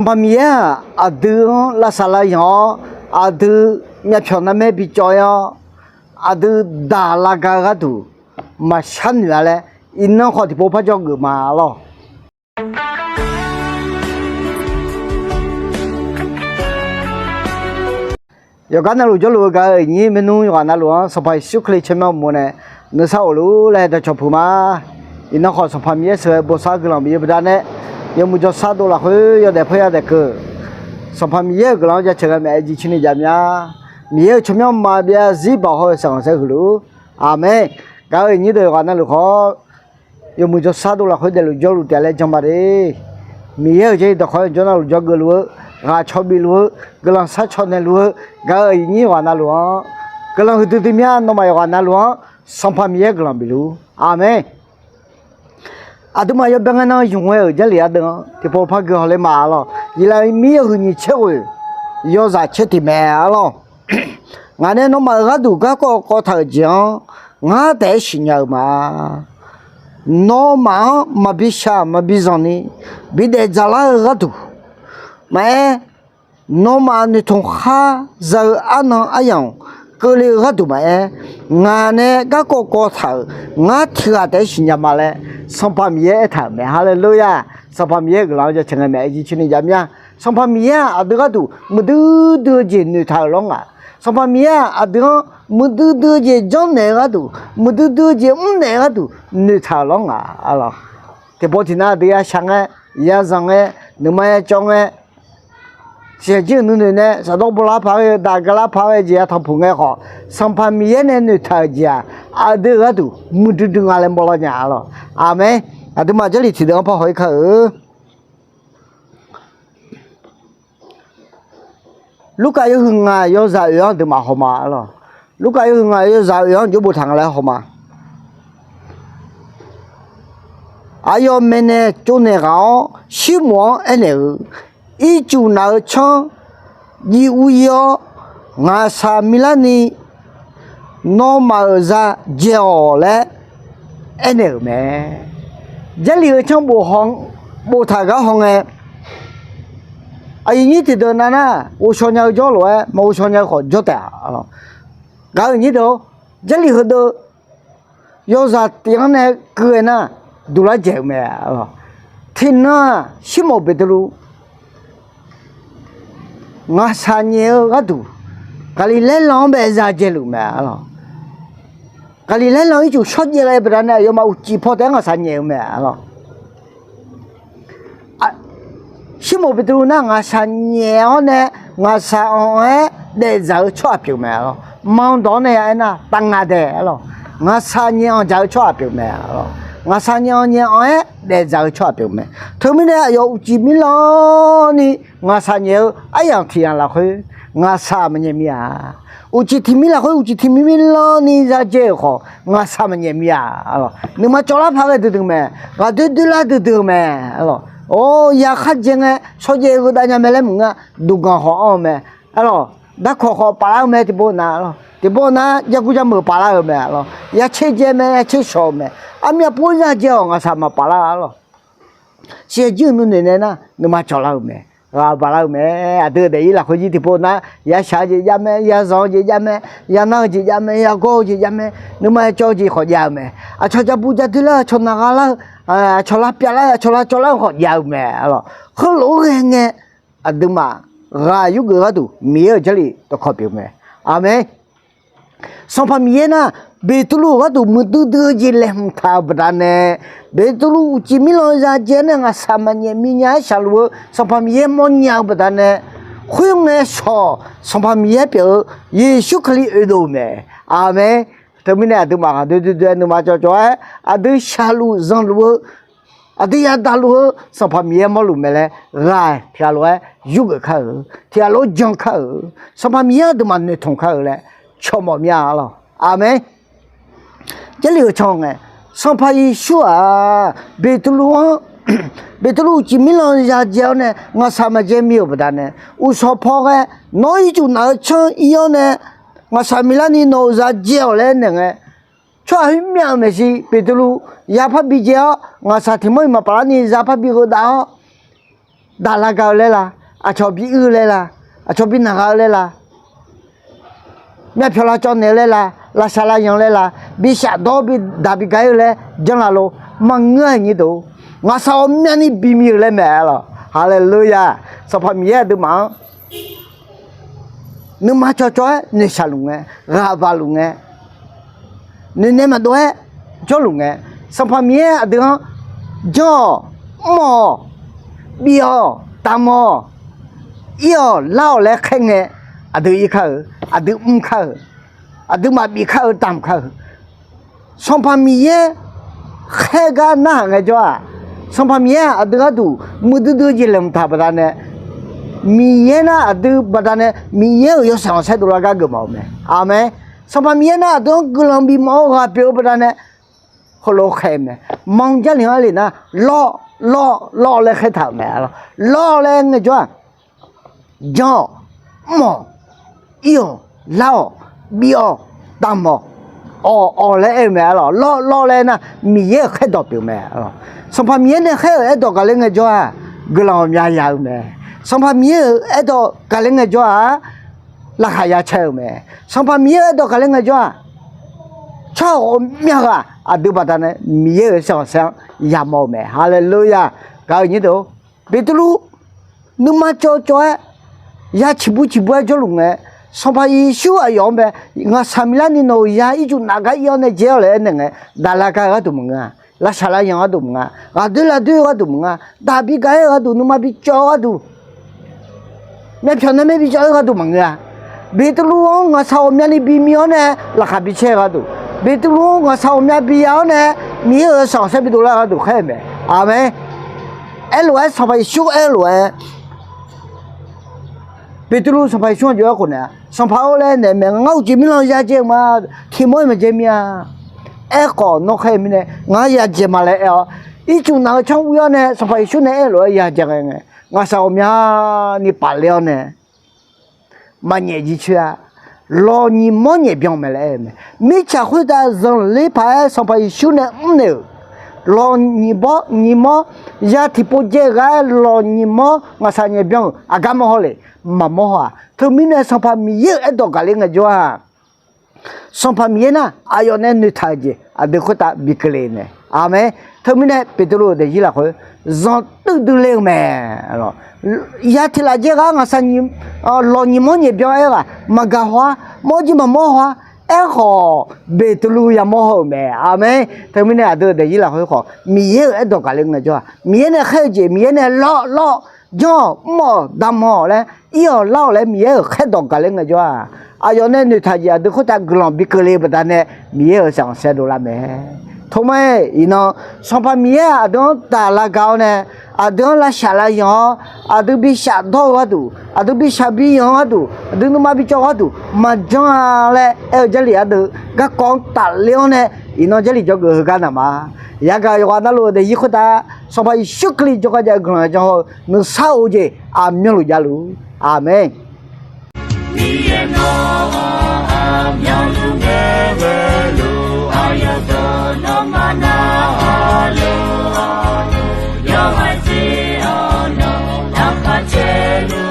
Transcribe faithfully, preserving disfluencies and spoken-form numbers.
Sanqpaq Miqyaer-aq, aqdui-anr lavsaq lavyanq-awr, aqdui myavpyawq narmaer bicawv-ir-awr, aqdui daq lavga-eu gharduq maqshar noeq-a laer, iqnan khawf tiqpov par jawr geuf ma lawr. Yawqgar navluf jawrluf-eu gaq-euq aqnyir maernmr yawqghaq navluf-anr Sanqpaq Yeqsur Kali tsawrmyanr uqmov nae nuisar of luf laer dawqcawq puq ma. Iqnan khawf Sanqpaq Miqyaer sheuqghae bosav guiqlanq bif-eu baqdanae, yawmuiq jawrshar dovlafkhoer yawdaef paer yadaef keuv. Sanqpaq Miqyaer-euq guiqlanq-anr jaceuq ghae maeq-aer jircoer ni jav mya. Miqyaer-euq tsawrmyanr maqbyav zarzir baoq hawr-eu sanqpaq saer huiq luf-ur. Aqmeq. Gaq-euq aqnyir deuq yawqghaq navluf khawf, yawmuiq jawrshar dovlafkhoer daefluf jawrluf taef laer jan ma de. Miqyaer-euq jarlif dawqkawq-anr jawr navluf jawrgeuf luf-eu, ghaq caw bif luf-eu, guiqlanq sar caw naeq luf-eu, gaq-euq aqnyir yawqghaq navluf-anr, guiqlanq huiqdui dui mya. Nawmaf yawqghaq navluf-anr Sanqpaq Miqyaer guiqlanq bif luf-ur. Aqmeq. Aqduimaf yawbae ngae nan yawqghae-euq jarlif ardeuv-anr tiqpov par guihaw ler ma lawr. Yeqlaqmir yawhuiq nyiq tser ghoeq yawzaq tser tiq mae lawr. Ngaq nae nawmaf-euq gharduq garkawv kawv taq-euq jeq-anr ngar taef-aer siqnya-eu ma. Nawmaf-anr maqbi shaq maqbi zanqni bidaef dzaqlar-eu gharduq maqaer, nawmaf noeqtmq khar za-eu arnan aryamq keuvle-eu gharduq maqaer, ngaq nae garkawv kawv taq-euq ngar tiq ghaq taef-aer siqnya ma laer Sanqpaq Miqyaer aertaq-euq mae. Haleluya! Sanqpaq Miqyaer-euq guiqlanq-anr jaceuq ngae maeq-aer jircoer ni jav mya. Sanqpaq Miqyaer-aq, aqdui gharduq muiqdui dui-eu jeq noeqtaq-euq lawr nga. Sanqpaq Miqyaer-aq, aqdui-anr muiqdui dui-eu jeq janrnaeq-eu gharduq, muiqdui dui-eu jeq mrnaeq-eu gharduq noeqtaq-euq lawr nga. Tiqpov tiqnan aqdui yashaq ngae, yazanq ngae, nuima yacawv ngae, siqyaq jir-euq nuinoeq nae shaqdawr bawlar paq-aer ghae-eu daq galar paq-aer ghae-eu jeq yatanq puq ngae khawf, Sanqpaq Miqyaer nae noeqtaq-euq jeq-aq, aqdui-euq gharduq muiqdui dui nga laer mawrlar nya lawr. Aqmeq. Aqduimaf jarlif tiqdeuv-anr par haw-ir kar-eu. Lurkaf yawhuiq ngaq yawzaq oeq-anr aqduimaf haw ma lawr. Lurkaf yawhuiq ngaq yawzaq oeq-anr jawr boftaq nga laer haw ma. Aqyawf maeqnaeq tsovnaeq ghaq-awr, Sirmoq-anr aernaeq-eu, Ircuf naf-eu tsanr jiv ur-ir-awr, ngaqshaq milarni nawmaf-euq za dzae-awq laer aernaeq-euq mae. Jarlif-eu tsanr boftaq gar hawngae, aqyuif nyir tiqdeuq nav nar, ghovshaw nya-eu jawr lof-aer maqghovshaw nya-eu khawf jawr taef-a. Gaq-euq nyir deuq-or, jarlif heudeuq yawzaq tiq-anr nae keuv-aer nar, duqlar dzaeq-eu mae. Tiqnan-aq, Sirmoq Beqtuvluv ngaqshaq nyaef-eu gharduq, Gaqliqlaer lan-anr bae za dzae luf mae. Gaqliqlaer lan ircuf shawrjaev ghae baqdanae aqyawfmaf uqcif paw taef-aer ngaqshaq nyaef-eu mae. Sirmoq Beqtuvluv nar ngaqshaq nyaef-awr nae ngaqshaq anq-aer daefdzaq-eu tsawrhaq pyeuf mae. Manq dawq-anr nae ya aernar, taf ngaq dae lawr. Ngaqshaq nyaef anqdzaq-eu tsawrhaq pyeuf mae. Ngaqshaq nyaef anq nyaef anq-aer daefdzaq-eu tsawrhaq pyeuf mae. Teumirnae aqyawf uqcif mirlanni ngaqshaq nyaef-eu aryamq tiq yamq lafkhoer ngaqshaq maqnyaef mir-a. Uqcif tiq mir lafkhoer uqcif tiq mir mirlanni za dzae-euq khawf ngaqshaq maqnyaef mir-a. Nuima cawvlar paq ghae duidui mae. Ghaqdoer doerlar duidui-eu mae. Or, ya kharjae ngae shawrjaev gheudav nya mae laer maqngeur-a. Duqganq khawf anr-eu mae. Darkawq khawf paflar-eu mae tiqpov nav. Tiqpov nav jargur jarmeuq paflar-euq mae. Ya tser dzae mae, ya tser shawq-eu mae. Armyav pov-aer za dzae-awq ngaqshaq maqpaflar-a lawr. Siqyaer jir-euq nuinoeq nae nar nuima cawqlar-euq mae. Ghaq baqlar-euq mae. Aqdui-euq daefzir lafkhoer jir tiqpov nar yashaq-eu jeq jav mae, yazanq-eu jeq jav mae, yanar-eu jeq jav mae, yagawr-eu jeq jav mae, nuima yacawv-eu jeq khawf jav-eu mae. Aqcawq jabu jadoer lar-eu, aqcawq naq gha lar-eu, aqcawq lavpyav lar-eu, aqcawq lavcawv lar-eu khawf jav-eu mae. Heulof-aer ghae ngae, aqduimaf ghaq yurgeuf gharduq Miqyaer-euq jarlif dawqkawq pyeuf mae. Aqmeq. Sanqpaq Miqyaer nar, Beqtuvluv-euq gharduq muiqdui dui-eu jeq laeqhmq taq-euq baqdanae, Beqtuvluv uqcif mirlanq za dzae-awr nae ngaqshaq maqnyaef mirnya-aer shaqluf-eu Sanqpaq Miqyaer mawrnya-eu baqdanae, khoerngae shawq Sanqpaq Miqyaer pyeuf-eu Yeqsur Kali oedov-eu mae. Aqmeq. Teumirnae aqduimaf ghaqdoer doer doer-aer nuima cawv cawv-aer aqdui shaqluf zanqluf-eu aqdui yadaq luf-eu Sanqpaq Miqyaer mawrluf mae laer ghaq tiqghaq lof-aer yurgeuf kar-euq, tiqghaq lof-aer jan kar-euq, Sanqpaq Miqyaer aqduimaf noeqtmq kar-euq laer cawq mawf mir-a lawq. Aqmeq. Jarlif-euq can ngae, Sanqpaq Yeqsur-aq, Beqtuvluv-anr, Beqtuvluv uqcif mirlanq ya dzae-awr nae ngaqshaq maqdzae mir-euq baqdanae, uqshawq paw ghae, nawr ircuf naf-eu tsanr ir-awr nae ngaqshaq miqlarni nawq-euq za dzae-awq laer naeq ngae, tsawrhaq khoermyav-euq maeqshi Beqtuvluv ya parbi dzae-awr, ngaqshaq tiq mawr-iq maqpaf larni za parbi gheu dav-awr, daqlar ga-eu laer la, aqcawq bi uir-eu laer la, aqcawq bi naq gha-eu laer la, myavpyawq lavcawv naeq-eu laer la, lavshaq lavyanq laer la, bi shafdawr bi daq bi ga-ir-eu laer janrlaf lo. Maqngeur-a nyir deuq, ngaqshaq ghawqmyani bimi-euq laer mae-a lawq. Haleluya! Sanqpaq Miqyaer aqduimaf-anr nuima cawv cawv-aer noeqshaq luf ngae, ghaq baq luf ngae, noeqnaeq maqdov-aer jawrluf ngae, Sanqpaq Miqyaer aqdui-anr janr-awq, mr-awq, bif-awq, damq-awq, ir-awq lar-awq laer khaer ngae, aqdui ir kar-eu, aqdui mr kar-eu, aqdui maqbif kar-eu damq kar-eu, Sanqpaq Miqyaer khaer gar narhaq ngaejawr-aq, Sanqpaq Miqyaer aqdui gharduq muiqdui dui jeq laeqhmq taq baqdanae, Miqyaer nar aqdui baqdanae Miqyaer-euq yawshaef khanqsaer dovlar gar geufmawf-eu mae. Aqmeq. Sanqpaq Miqyaer nar aqdui-anr guiqlanq bifmawf-eu ghaq pyeuf-eu baqdanae heulof-aer khaer-eu mae. Manq Jarlif-anr le nar, lawr, lawr, lawr laer khaertaq-euq mae. Lawr laer ngaejawr-aq, janr-awq, mr-awq, ir-awq, lar-awq, bif-awq, damq-awq, awq, awq laer aer-eu mae-a lawq. Lawr, lawr laer nar, Miqyaer-euq khaerdawq pyeuf mae-a lawq. Sanqpaq Miqyaer nae khaer-euq aerdawq gaqler ngaejawr-aq, guiqlanq ghawqmya ya-eu mae. Sanqpaq Miqyaer-euq aerdawq gaqler ngaejawr-aq, laqkhaq ya caer-eu mae. Sanqpaq Miqyaer-euq aerdawq gaqler ngaejawr-aq, tsawrhaq ghawqmya ghaq aqdui baqdanae Miqyaer-euq yawshaef khanqsaer-anr yamawr-eu mae. Haleluya! Gaq-eu nyir deuq, Beqtuvluv nuima cawv cawv-aer ya ciqbur ciqbur-aer jawrluf ngae, Sanqpaq Yeqsur aqyawf-anr bae, ngaqshaq miqlarni nawq-euq ya ircuf naf gar ir-awr nae dzae-awq laer aernaeq ngae, daqlar gar-eu gharduq maqngeur-a, lavshaq lavyanq gharduq maqngeur-a, ghaqdoer lavdoer-eu gharduq maqngeur-a, daq bi gaq-aer-eu gharduq, nuima bi cawv-eu gharduq, myavpyawq narmaer bi cawv-eu gharduq maqngeur-a. Beqtuvluv-anr ngaqshaq ghawqmyani bimi-awr nae laqkhaq bi caer-eu gharduq, Beqtuvluv-anr ngaqshaq ghawqmya bi ya-awr nae Miqyaer-euq yawshaef khanqsaer bi dovlar-eu gharduq khaer-eu mae. Aqmeq. Aerlof-aer Sanqpaq Yeqsur aerlof-aer, Beqtuvluv Sanqpaq Yeqsur-anr jov-aer khofnaeq-a, Sanqpaq-or laer naeq mae, ngar uqcif mirlanq ya dzae-eu ma, tiq mawr-iq maqdzae mir-a. Aerkhawf nawr khaer-eu mirnae ngar ya dzae ma laer aer-awr, ircuf naf-eu canr uir-awr nae Sanqpaq Yeqsur nae aerlof-aer ya dzae ngae ngae, ngaqshaq ghawqmyani pafler-awr nae maqnyaef jircoer-a. Lawq nyiq mawr nyaef byan mae laer aer-eu mae. Mirtsaq khoertav zanqler paq-aer Sanqpaq Yeqsur nae mrnaeq-euq lawq nyiq mawr, nyiq mawr, ya tiqpov dzae ghaq-aer lawq nyiq mawr ngaqshaq nyaef byan-euq aqgar mawr haw le? Maqmawr haw-aq. Teumirnae Sanqpaq Miqyaer-euq aerdawq gaqler ngaejawr-aq, Sanqpaq Miqyaer nar aqyawf nae noeqtaq-euq jeq aqdui khoertav bi keuvle mae. Aqmeq. Teumirnae Beqtuvluv-euq daefzir lafkhoer zanqtuiv duiler-eu mae. Ya tiq laf dzae ghaq-aer ngaqshaq lawq nyiq mawr nyaef byan-aer ghaq maqgaq haw-ar, mawr jir maqmawr haw-ar. Aerkhawf Beqtuvluv yamawr haw-euq mae. Aqmeq. Teumirnae aqdui-euq daefzir lafkhoer khawf Miqyaer-euq aerdawq gaqler ngaejawr-aq, Miqyaer nae khaer-eu jeq, Miqyaer nae lawr, lawr, janr-awq, mr-awq, damq-awq laer, ir-awq, lar-awq laer Miqyaer-euq khaerdawq gaqler ngaejawr-aq, aqyawf nae noeqtaq jeq aqdui khoertav guiqlanq bi keuvle-eu baqdanae Miqyaer-euq yawshaef khanqsaer dovlar mae. Toma-aer iqnan Sanqpaq Miqyaer aqdui-anr daq lavgaq-awr nae, aqdui-anr lavshaq lavyanq-awr, aqdui bi shafdawr-eu gharduq, aqdui bi shaq bi yanq-eu gharduq, aqdui nuima bi cawv gharduq maqjanr-a laer aer-eu Jarlif ardeuv garkawv-anr tafler-awr nae, iqnan Jarlif dzawgeuf heugar naq ma. Yagaq yawqghaq navluf-eu daefzir khoertav Sanqpaq Yeqsur Kali jawrgar jav-eu guiqlanq-eu janr haw-eu nuisar of-eu jeq aqmyanluf javluf. Aqmeq. Miqyaer nawr aqmyanluf ngae ghaeluf, aqyawf dawq nawmaf nav-awr luf-awr, yawhaiq jeq-awr nawq laqkhaq caer luf